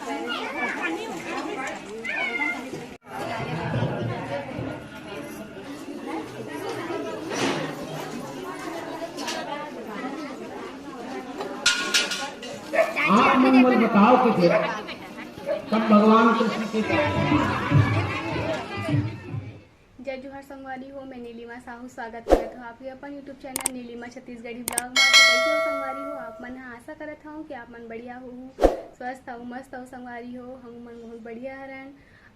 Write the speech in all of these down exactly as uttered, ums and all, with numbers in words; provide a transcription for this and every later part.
आप मन मोला बताओ कि फिर कब भगवान कृष्ण के जय जोहार संगवारी हो, मैं नीलिमा साहू स्वागत करत हूँ आपके अपन YouTube channel Neelima Chhattisgarhi blog में। तो कैसे हो संगवारी हो आप मन? हाँ, आशा करत हूँ कि आप मन बढ़िया हो, स्वस्थ हो, मस्त हो संगवारी हो। हम मन बहुत बढ़िया हरन।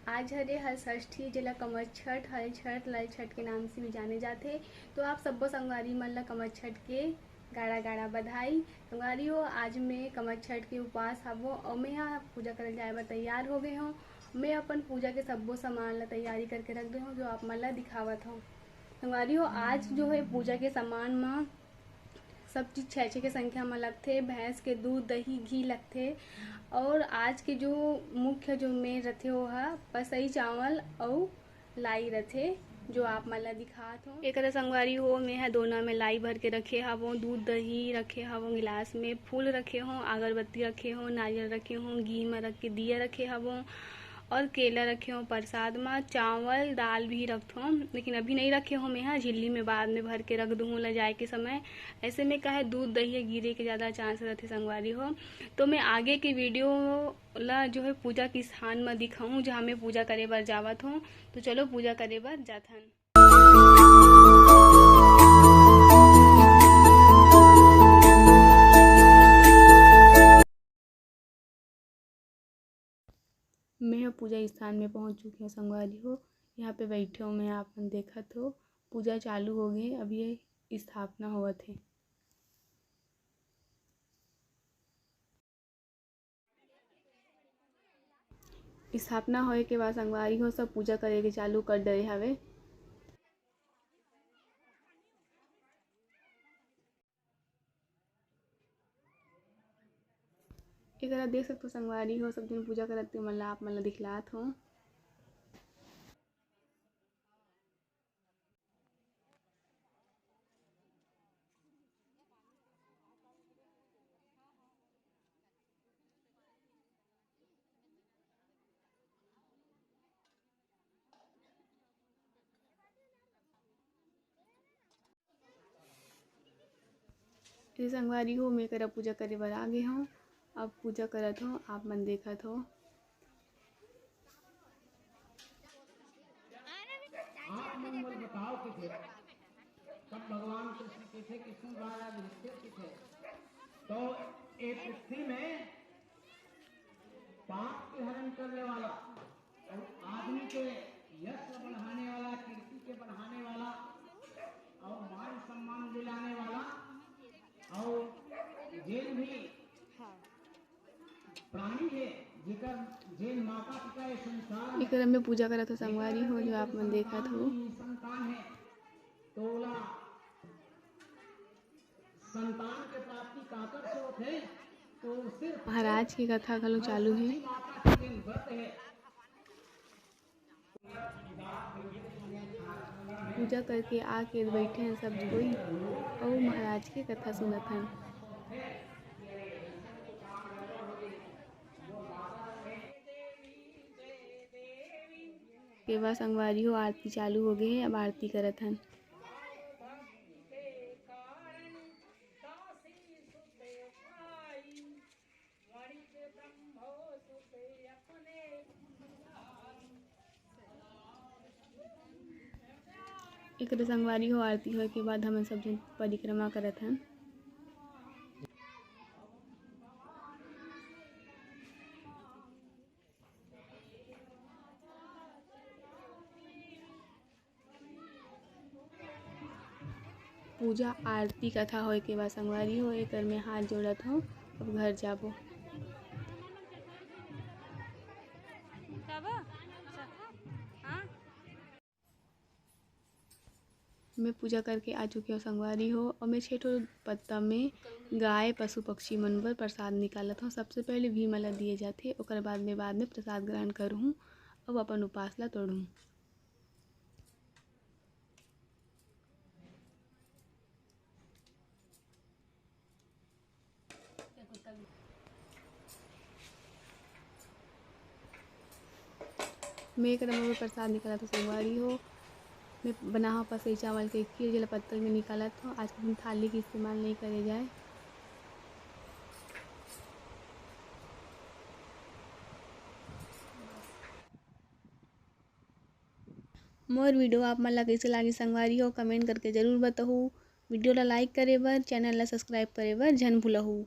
आज हरे हल षष्ठी, जेला कमरछठ, हल छठ, लल छठ के नाम से भी जाने जाथे। तो आप सब्बो संगवारी मन ला कमरछठ के गाड़ा गाड़ा बधाई। संगवारी हो, आज मैं कमरछठ के उपवास हवो अउ मैं हा पूजा करे जाए बर तैयार हो गए हूँ। मैं अपन पूजा के सब्बो सामान ला तैयारी करके रख दे हूँ, जो आप मन ला दिखावत हूँ। संगवारी हो, आज जो है पूजा के सामान म सब चीज छः छः के संख्या म लगथे। भैंस के दूध, दही, घी लगथे। और आज के जो मुख्य जो मेन रथे, वो ह पसई चावल अउ लाई रथे, जो आप मन ला दिखात हो। एकरा संगवारी हो, मैं ह दोना में लाई भर के रखे हवों, दूध दही रखे हवों, गिलास में फूल रखे हों, अगरबत्ती रखे हों, नारियल रखे हों, घी में रख के दिया रखे हवों और केला रखे हों। प्रसाद में चावल दाल भी रखथों, लेकिन अभी नहीं रखे हों मैं ह, झिल्ली में बाद में भर के रख दूँ ला जाए के समय। ऐसे में का है, दूध दही गिरे के ज़्यादा चांस रहथे संगवारी हो। तो मैं आगे के वीडियो ला जो है पूजा के स्थान में दिखाऊँ, जहाँ मैं पूजा करे बर जावत हूँ। तो चलो पूजा करे बर जाथन। मैं ह पूजा स्थान में पहुंच चुके हूँ संगवारी हो। यहाँ पे बैठे हूँ मैं, आप मन देखत हो पूजा चालू हो गए, अब ये स्थापना होवत हे। स्थापना होए के बाद संगवारी हो सब पूजा करे के चालू कर डरे हवे। एकरा देख सकथो संगवारी हो, सब झन पूजा करत ते मन ला आप मन ला दिखलात हो। ए संगवारी हो, मैं करा पूजा करे बर आ गे हूँ। अब पूजा करत हो, आप मन देखत हो। आप मन मोला बताओ कि फिर कब भगवान कृष्ण के थे, कृष्ण राजा युधिष्ठिर के थे, तो ए पृथ्वी में पाप के हरण करने वाला और आदमी के यश बढ़ाने वाला, कीर्ति के बढ़ाने वाला और मान सम्मान दिलाने वाला और जेन भी प्राणी हे, जेकर जेन माता पिता ये संसार में एकरा में पूजा करत हो संगवारी हो, जो आप मन देखत हो। संतान है, तो ओला संतान के प्राप्ति काकर से होथे? तो सिर्फ महाराज के कथा घलो चालू हे। माता के दिन व्रत है। पूजा करके आके बैठे हैं सब कोई अउ महाराज के कथा सुनत हैं। के बाद संगवारी हो, आरती चालू हो गए हे, अब आरती करत हन। एकरे संगवारी हो, आरती होए के बाद हमन सब झन परिक्रमा करत हन। पूजा आरती कथा होए के बाद संगवारी हो, एकर में हाथ जोड़त हो, अब घर जाबो। मैं पूजा करके आ चुके हो संगवारी हो, और मैं छह ठो पत्ता में गाय, पशु, पक्षी मन बर प्रसाद निकालत हो। सबसे पहले भीमा ला दिए जाथे, ओकर बाद में, बाद में प्रसाद ग्रहण करहूँ, अब अपन उपास ला तोड़हूँ। मैं एकदम अभी प्रसाद निकालत हँव संगवारी हो। मैं बनाहूँ पसई चावल के खीर, जेला पत्तल में निकालत हँव। आज के दिन थाली के इस्तेमाल नहीं करे जाए। मोर video आप मन ला कइसे लागिस संगवारी हो, comment करके जरूर बताहू। Video ला like करे बर, channel ला subscribe करे बर झन भूलहू।